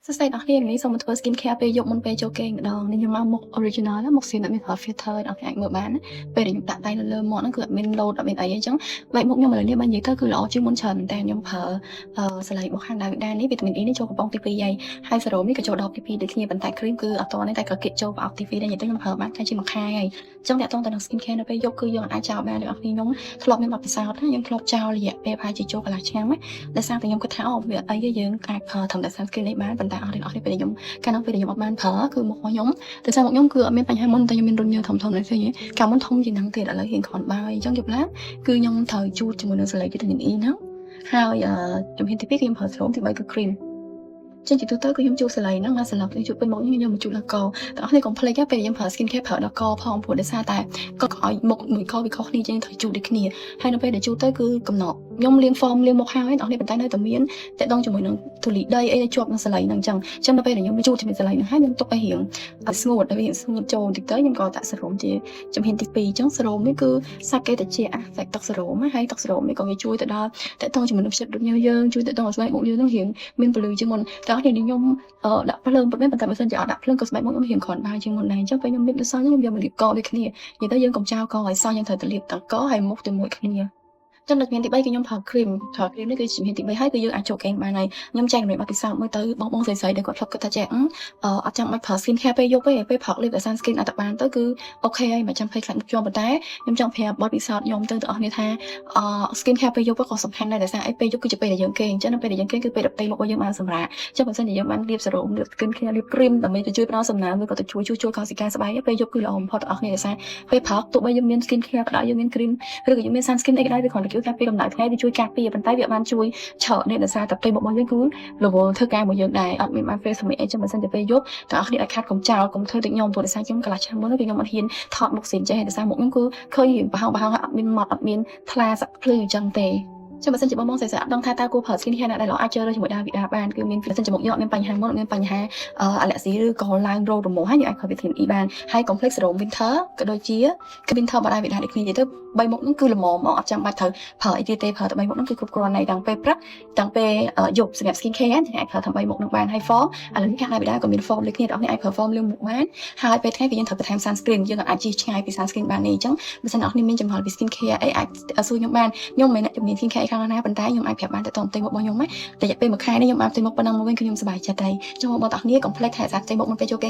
សួស្តីអ្នកនាងនេះសូមមកធ្វើ skin care ពេលយប់មុនពេលចូលគេងម្ដងនេះខ្ញុំមកមុខ original ណាមុខសៀនអត់មានប្រើ filter អ្នកអាចមើលបានណាពេលដែលខ្ញុំដាក់ដៃនៅលើមាត់ហ្នឹងគឺអត់មានលោតអត់មានអីអញ្ចឹងបែបមុខខ្ញុំឥឡូវនេះបាននិយាយទៅគឺល្អជាងមុនច្រើនមែនតើខ្ញុំប្រើសន្លៃរបស់ខាង Davida នេះវីតាមីន E នេះចូលកំប៉ុងទី2ហើយហើយសេរ៉ូមនេះក៏ចូលដល់ទី2ដូចគ្នាប៉ុន្តែ cream គឺអត់តនេះតែក៏គិតចូលប្រអប់ទី2ដែរនិយាយទៅខ្ញុំប្រើបានតែជាមួយខែហើយអញ្ចឹងតាក់ទងទៅនឹង skin care នៅពេលយប់គឺយើងអាចចោលបានអ្នកនរខ្ញុំធ្លាប់មានបទពិសោធន៍ណាខ្ញុំធ្លាប់ចោលរយៈពេលប្រហែលជាចូលកន្លះឆ្នាំណាដោយសារតែខ្ញុំគិតថាអូវាអត់អីទេយើងអាចប្រើត្រឹមតែ sunscreen នេះបានប៉ុន្តែអស់ទាំងអស់នេះពេលដែលខ្ញុំកាលនោះពេលដែលខ្ញុំអត់បានប្រើគឺមុខរបស់ខ្ញុំដោយសារមុខខ្ញុំគឺអត់មានបញ្ហាមុនតែខ្ញុំមានរន្ធញើសធំធំនេះផ្សេងកាលមុនធំជាងហ្នឹងទៀតឥឡូវរៀងគ្រាន់បើអញ្ចឹងយប់ឡើងគឺខ្ញុំត្រូវជូតជាមួយនឹងសលេវីតាមីន E ហ្នឹងហើយជំហានទី2គឺខ្ញុំប្រើសេរ៉ូមទី3គឺ cream ចឹងជាទូទៅគឺខ្ញុំជូតសលៃហ្នឹងមកសន្លប់ខ្ញុំជូតពេញមុខខ្ញុំមកជូតដល់កទាំងអស់គ្នាកុំភ្លេចពេលខ្ញុំប្រើ skin care ប្រើដល់កផងព្រោះដោយសារតែក៏ឲ្យមុខមួយកវាខុសគ្នាចឹងត្រូវជូតដូចគ្នាហើយនៅពេលដែលជូតទៅគឺកំណកខ្ញុំលាង foam លាងមុខហើយអ្នកនរប៉ុន្តែនៅតែមានតាក់ទងជាមួយនឹងធូលីដីអីដែលជាប់នឹងសលៃហ្នឹងចឹងចឹងនៅពេលដែលខ្ញុំជូតជាមួយសលៃហ្នឹងហើយខ្ញុំទុកឲ្យរៀងឲ្យស្ងួតឲ្យវាស្ងួតចូលបន្តិចទៅខ្ញុំក៏ដាក់សេរ៉ូមជាជំហានទី2ចឹងសេរ៉ូមនេះគឺសាច់គេតិចអាសាច់ទឹកសេរ៉ូមហើយទឹកសេរ៉ូមនេះក៏វាជួយទៅដល់តាក់ទងជាមួយនឹងផ្ចិតរន្ធញើសយើងជួយតាក់ទងឲ្យស្បែកមុខយើងនឹងរៀងមានពន្លឺជាងមុនតែនេះខ្ញុំដាក់ភ្លើងពិតមែនប៉ុន្តែបើសិនជាអត់ដាក់ភ្លើងក៏ស្បែកមុខខ្ញុំរៀងគ្រាន់បើជាងមុនដែរអញ្ចឹងពេលខ្ញុំលាបទៅសោះខ្ញុំយកមកលាបកដូចគ្នានិយាយទៅយើងកុំចោលកឲ្យសោះយើងត្រូវតែលាបទាំងកហើយមុខជាមួយគ្នាចំណុចមានទី3គឺខ្ញុំប្រើ cream ប្រើ cream នេះគឺជំហានទី3ហើយគឺយើងអាចចូលគេងបានហើយខ្ញុំចែករំលែកបទពិសោធន៍មើលទៅបងបងស្រីៗដែលគាត់ធ្លាប់គិតថាចេះអត់ចាំបាច់ប្រើ skin care ពេលយប់ទេពេលព្រឹកលាបតែ sunscreen អត់តែបានទៅគឺ OK ហើយមិនចាំភ័យខ្លាចមុខជាប់ប៉ុន្តែខ្ញុំចង់ប្រាប់បទពិសោធន៍ខ្ញុំទៅទាំងអស់គ្នាថាអឺ skin care ពេលយប់ក៏សំខាន់ដែរដោយសារអីពេលយប់គឺជាពេលដែលយើងគេងអញ្ចឹងនៅពេលដែលយើងគេងគឺពេលដែលផ្ទៃមុខរបស់យើងបានសម្រាកអញ្ចឹងបើសិនជាយើងបានលាបសេរ៉ូមលាប skin care លាប cream ដើម្បីទៅជួយផ្ដល់សំណើមឬក៏ទៅជួយជួសជុលកោសិកាស្បែកពេលយប់គឺល្អបំផុតទាំងអស់គ្នាដោយសារពេលព្រឹកទោះបីយើងមាន skin care ក៏ដោយយើងមាន cream ឬក៏យើងមាន sunscreen អីក៏ដោយវាគ្រាន់តែជួយការពារកម្ដៅថ្ងៃវាជួយការពារប៉ុន្តែវាបានជួយឆក់នេះដោយសារតែផ្ទៃមុខរបស់យើងគឺរវល់ធ្វើការមួយយើងដែរអត់មានបានពេលសម្រាប់អីចឹងបើសិនជាពេលយប់ទាំងអស់គ្នាឲ្យខាត់កុំចោលកុំធ្វើដូចខ្ញុំព្រោះដោយសារខ្ញុំកន្លះឆ្នាំមុនគឺខ្ញុំអត់ហ៊ានថតមុខស្រីចេះដោយសារមុខខ្ញុំគឺឃើញរៀងប្រហោងប្រហោងអត់មានម៉ត់អត់មានថ្លាសក់ភ្លឺអញ្ចឹងទេចាំបើសិនជាបងបងស្រីៗអត់ដឹងថាតើគួរប្រើ skin care ណាដែលល្អអាចជ្រើសរើសជាមួយ Davida បានគឺមានបើសិនជាមុខយើងអត់មានបញ្ហាមុនអត់មានបញ្ហាអាឡែស៊ីឬក៏ឡើងរោគរមូរហើយយើងអាចប្រើវីតាមីន E បានហើយ complex serum winter ក៏ដូចជា winter របស់ Davida ដូចគ្នានិយាយទៅបីមុខហ្នឹងគឺល្មមមកអត់ចាំបាច់ត្រូវប្រើអីទៀតទេប្រើតែបីមុខហ្នឹងគឺគ្រប់គ្រាន់ហើយទាំងពេលព្រឹកទាំងពេលយប់សម្រាប់ skin care អ្នកអាចប្រើទាំងបីមុខហ្នឹងបានហើយ foam ឥឡូវនេះខាង Davida ក៏មាន foam ដូចគ្នាអ្នកអាចប្រើ foam លាងមុខបានហើយពេលថ្ងៃគឺយើងត្រូវបន្ថែម sunscreen យើងអាចជិះឆ្ងាយពី sunscreen បាននេះអញ្ចឹងបើសិនអ្នកមានចម្ងល់ពី skin care អីអាចសួរខ្ញុំបានខ្ញុំមិនមែនអ្នកជំនាញ skin care អីខ្លាំងណាស់ប៉ុន្តែខ្ញុំអាចប្រាប់បានទៅតផ្ទៃមុខរបស់ខ្ញុំណារយៈពេលមួយខែនេះខ្ញុំបានផ្ទៃមុខប៉ុណ្ណឹងមកវិញគឺខ្ញុំសប្បាយចិត្តហើយចុះបងប្អូនទាំងគ្នាកុំភ្លេចថែរក្សាផ្ទៃមុខមុនពេលចូលគេ